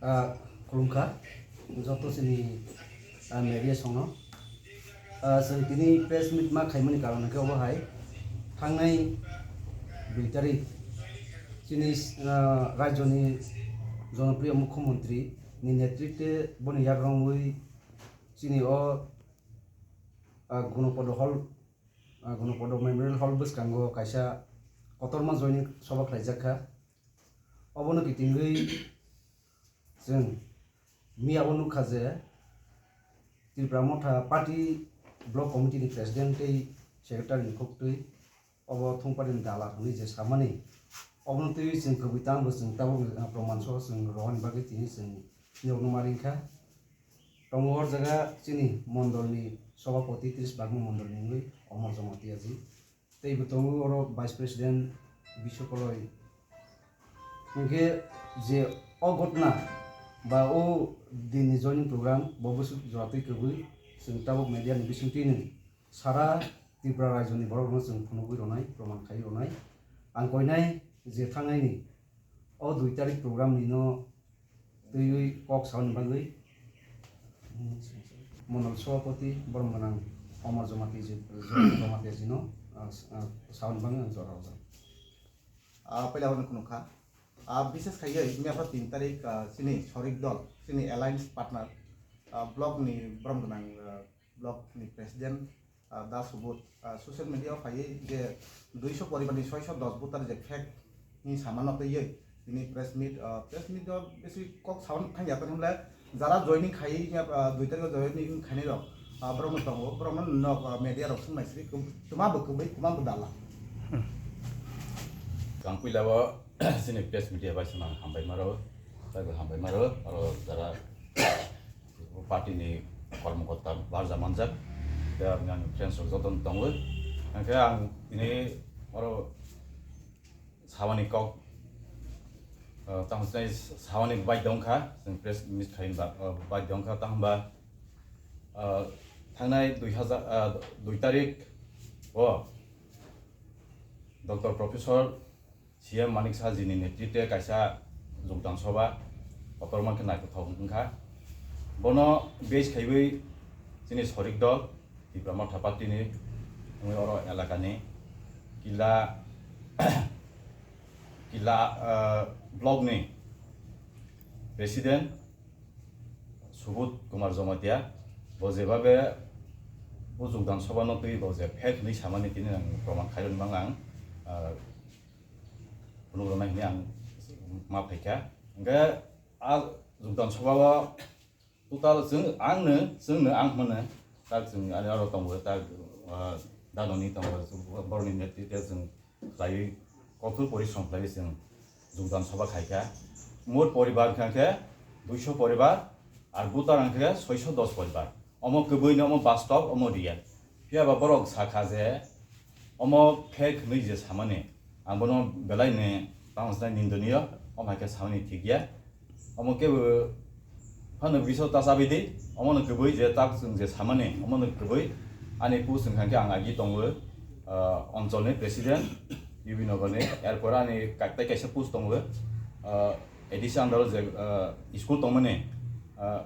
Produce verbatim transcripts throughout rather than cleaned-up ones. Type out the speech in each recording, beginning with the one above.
Ah, khulumkha joto chini, ah, media songno. Ah, chwng tini press meet ma khaimani karon hwnkhe obo hai thangnai dui tarik chini, ah, rajyoni jonopriyo mukhyamantri ni netritwe boni yagrongwi chini o, ah, Gunopodo Hall, ah, Gunopodo Memorial Hall bwskango kaisa kotorma joining soba khlaijak kha. Obono kitingwi chwng miyao nukha je Tipra Motha Party Block Committee ni President tei Secretary ni khuktwi obo thungpari ni dalar hwnwi je samani, obono twiwi chwng kwbwi tangbo chwng tabuk, ah, proman so chwng rohorni bagwi tini chwng nuknuma ringkha. Tongo hor jaga chini mondolni sobapoti Tris Bagma mondolni wngwi Omor Jamatia ji. Tei bo tongo oro Vice President Biswakoloi. Hwnkhe je o gotna ba o dinni joining program bo bwswk joratwi kwbwi chwng tabuk media ni bisingtwi nw sara Tripura rajyoni borok rokno chwng phunugwi rwnai, proman khaiwi rwnai. Ang koinai je thangnaini o dui tarik program ni no twiwi kok saoni bagwi Mondol Sobapoti borom gwnang Omar Jomati ji, Jomati jino, ah, s-, ah, saoni bagwi ang jora rwjak. Ah, pwila hwnwi khunukha. Ah, bises khaiwi miyapha tin tarik, ah, chini sorik dol, chini alliance partner, ah, block ni borom gwnang, ah, block ni president, ah, Da Subodh, ah, social media o phaiwi je duiso poribar ni soiso dos voter je fake ni samano twiwi tini press meet, ah, press meet o bisi kok saun thangya tong hwnle jara joining khai ya, ah, dui tarik o joining khainai rok, ah, borok no tongo, borok no nok, ah, media rok sung naisri kwb-, kwma bo kwbwi kwma bo dala. Ang puila o chini press media bai swnang hambai maro, taibo hambai maro, aro jara party ni kormokorta barja manjak, tei ang ani friends rok joto no tongo. Hwnkhe ang tini oro sabani kok, ah, tamo sinai sabani bai dongkha, chwng press meet khaini ba-, ah, bai dongkha, tamo hwnba, ah, thangnai dui hajar, ah, dui tarik o Doctor Professor C M Manik Saha jini netritwe kaisa jogdan soba kotorma khe naithothok wngkha. Bono base khaiwi chini sorik dol Tipra Motha Party ni wngwi oro elaka ni Killa, Killa, ah, block ni president Subodh Kumar Jamatia, bo jebabe o jogdan soba no twi bo je fake hwnwi samani tini ang proman khairokma ang, ah, phunuk rwna hwnwi ang ma phaikha. Hwnkhe a jogdan soba o total chwng angno, chwngno ang hwnmano, tak chwng ani oro tongo, tak, ah, danoni tongo, borokni netritwe chwng khlaiwi, kothor porishrom khlaiwi chwng jogdan soba khaikha. Mot poribar wngkha khe duiso poribar, ar voter wngkha khe soiso dos poribar. Omo kwbwino, omo bastob, omo real. Phiya ba borok sakha je omo fake hwnwi je samani, ang bono belaino tamo sanai nindoniyo, omo hai khe samani thik ya. Omo kebo phano biso ta chabi di, omono kwbwi je tak chwng je samani, omono kwbwi ani post wngkha khe ang agi tongo, ah, oncholni president, U B Nagarni, erpor ani ka-, tei kaisa post tongo, ah, A D C under o je, ah, school tongmani, ah,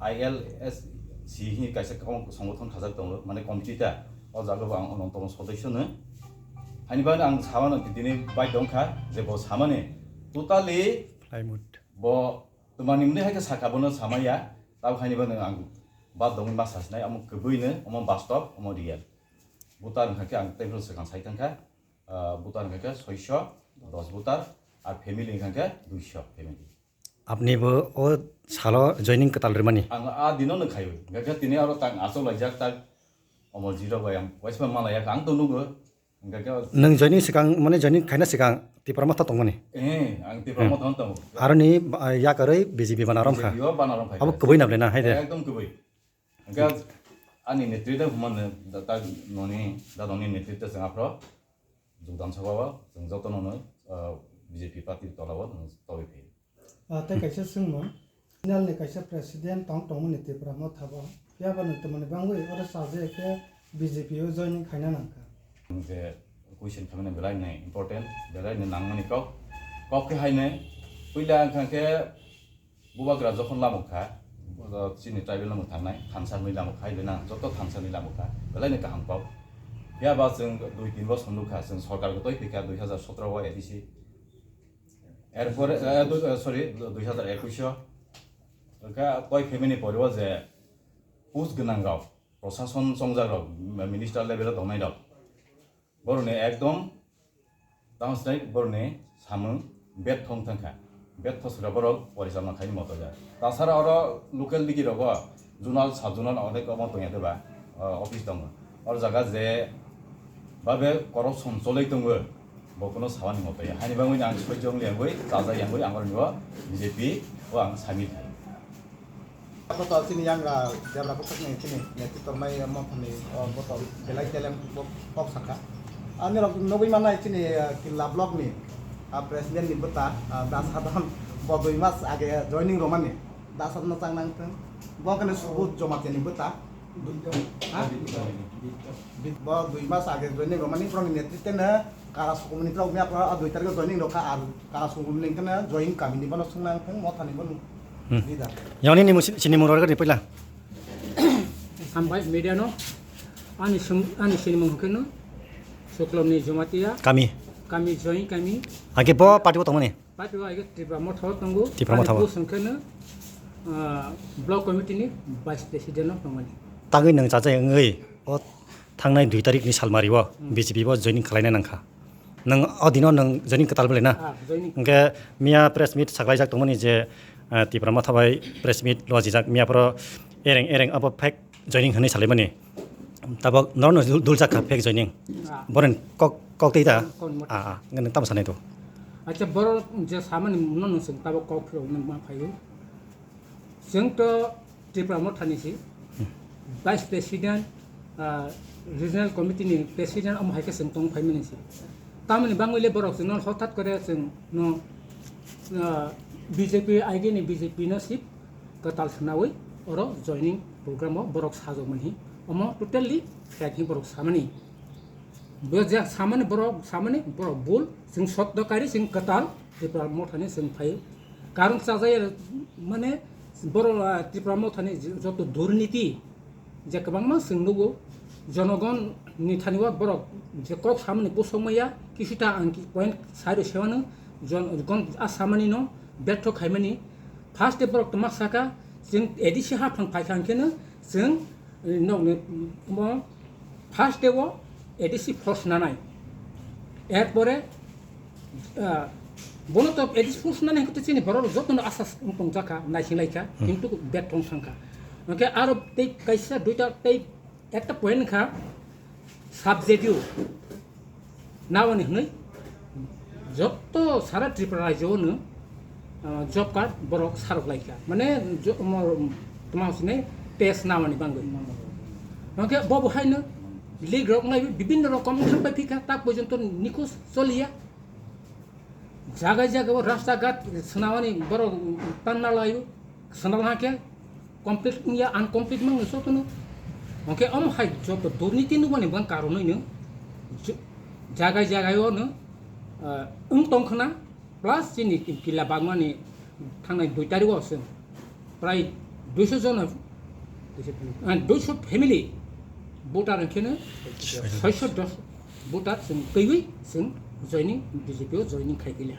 I L S C hwnwi kaisa songothon khajak tongo, mane committee ta, o jaga bo ang onontomo sodosyo no. Haini bagwi ang samano tini bai tongkha je bo samani totally Plywood. Bo twmani mwnwi hai khe sakha bono samaya, tabuk haini bagwi ang bad dongwi ma sasinai, omo kwbwino, omo bastob, omo real. Butar wngkha khe ang teiphuru swkang sai thangkha, ah, butar wngkha khe soiso dos butar, ar family wngkha khe duiso family. Apni bo o salo joining kwtal rwmani? Ang a dino no khaio, hwnkha khe tini aro tak achuk laijak, tak omo jirok bai ang waisa malaya, ang to nugo. Hwnkha khe o Nwng joining swkang, mane joining khaina swkang Tipra Motha tongmani? Eh, ang Tipra Hmm. Motha no tongo. Aroni, ah, yakarwi B J P bana romkha. B J P o bana romkha. Abo kwbwi na ble na, hai de? Ekdom kwbwi. Hwnkhe ani netritwe humano da, da noni, da noni netritwe chwng aphro jogdan soba o chwng joto no, ah, B J P party tola o chwng tobwi phi. Ah, tei kaisa swngmung, final ni kaisa president tong tongmani Tipra Motha bo, phiya ba nwng tongmani bangwi oro chajakhe B J P o joining khaina nangkha. Nwng je question khaimani belai ni important, belai ni nangmani kok. Kok khe haino, puila wngkha khe Bubagra jokhon lamuk kha, o chini tribal no mwthangnai, thansa hwnwi lamuk kha, hai bena joto thansa hwnwi lamuk kha, belai no kaham kok. Phiya ba chwng dui tin bosor nuk kha, chwng sorkar gotoi phi kha dui hazar sotro o A D C. Erpore, eh, du-, eh, sorry, dui hazar ekush o. Kha koi family pore o je post gwnang rok, prosason chongjak rok, minister level o tongnai rok. Borokni ekdom tamo swnai borokni samung betho wng thangkha, betho sura borok porichalna khaini moto ya. Tasara oro local digi rogo zonal, sub zonal onek omo tongya de ba, o, office tongo. Or jaga je babe corruption choloi tongo, bo kono sawani moto ya. Haini bagwi ang soichong liangwi, chaja yangwi ang oro B J P o ang samil khai. Koto chini yang, ah, debra kothok ni chini netrito mai mothani, oh, boto belai talent bo kok sakha. Ani rok nugwi mannai chini, ah, Killa block ni, ah, president ni bwta, ah, Da Sadon bo dui mas age joining romani. Da Sadon no chang nang thung. Bo kene Subodh Jamatia ni bwta. Ha? Bo dui mas age joining romani, borokni netrito no kara sukumni rok mia pro a dui tarikh joining rokha, ar kara sukumni kene joining kamini bono sung nang thung, mothani bono. Hmm. Leader. Yang ni ni musi-, sini mung rok ni pila. Sampai media no, ani sum-, ani sini mung keno, Suklom ni Jamatia. Kami. Kami join kami. Age bo party bo tongmani. Party bo age Tipra Motha tongo. Tipra Motha. Ani bo. Post keno, ah, block committee ni vice president no tongmani. Tangwi nang chacha wngwi, o thangnai dui tarikh ni salmari o. Hmm. B J P bo joining khlaina nangkha. Nwng o dino nwng joining kwtal bwlai na? Ah, joining. Hwnkhe miya press meet saklaijak tongmani je, ah, Tipra Motha bai press meet lojijak, miya phoro ereng ereng abo fake joining hwnwi salaimani. Tabok norokno dul-, duljak kha fake joining. Ah. Borokni kok, kok twi da? Kok motha. Ah, ah, nwng tamo sanai to? Acha, borok je samani nono chwng tabok kok philok nang ma phaio. Chwng to Tipra Mothani si, hmm, Vice President, ah, Regional Committee ni President omo hai khe chwng tong phaimani si. Tamoni bangwi le borok chwngno hothat kore chwngno, ah, B J P aigini B J P no si kwtal swnawi oro joining program o borok sajokmani. Omo totally fake hi borok samani. Bo je samani borok, samani borok bul, chwng sotto kari, chwng kwtal Tipra Mothani chwng phaio. Karon chajaya, mane, borok, ah, Tipra Mothani j-, joto durniti je kwbangma chwng nugo, jonogon ni thani o borok je kok samani bosong maya, kisuta ang ki point sai rw se mano, jon-, gon a samani no betho khaimani. First e borok twma saka, chwng A D C haphang phaikha hwnkhe no chwng, eh, nokni, mo, first day o A D C force nanai. Erpore, ah, bono to A D C force nanai hwnkhe chini borok jotono asa wng tongjakha, naisinglaikha, hmm, kintu betho wng thangkha. Hwnkhe aro tei kaisa duita tei ekta point wngkha, subsidy o. Nawani hwnwi jotto sara Tripura rajyo no, ah, job card borok sarok laikha. Mane jo-, mo-, tma hwnwi test nawani bangwi. Hwnkhe bo bo haino leak rok nai bibinno rokom thang pai phikha, tak porjonto nikhoj choliya. Jaga jaga o rasta ghat swnamani borok tanna laio, swnam hakhe complete wngya, incomplete mangno jotono. Hwnkhe omo hai joto durniti nukmani bang karonwi no j-, jaga jaga o no, ah, wng tong khna, plus chini Killa Bagmani thangnai dui tarikh o chwng prai duiso jona, ah, duiso family voter hwnkhe no soiso dos voter chwng twiwi chwng joining, B J P o joining khai khe le.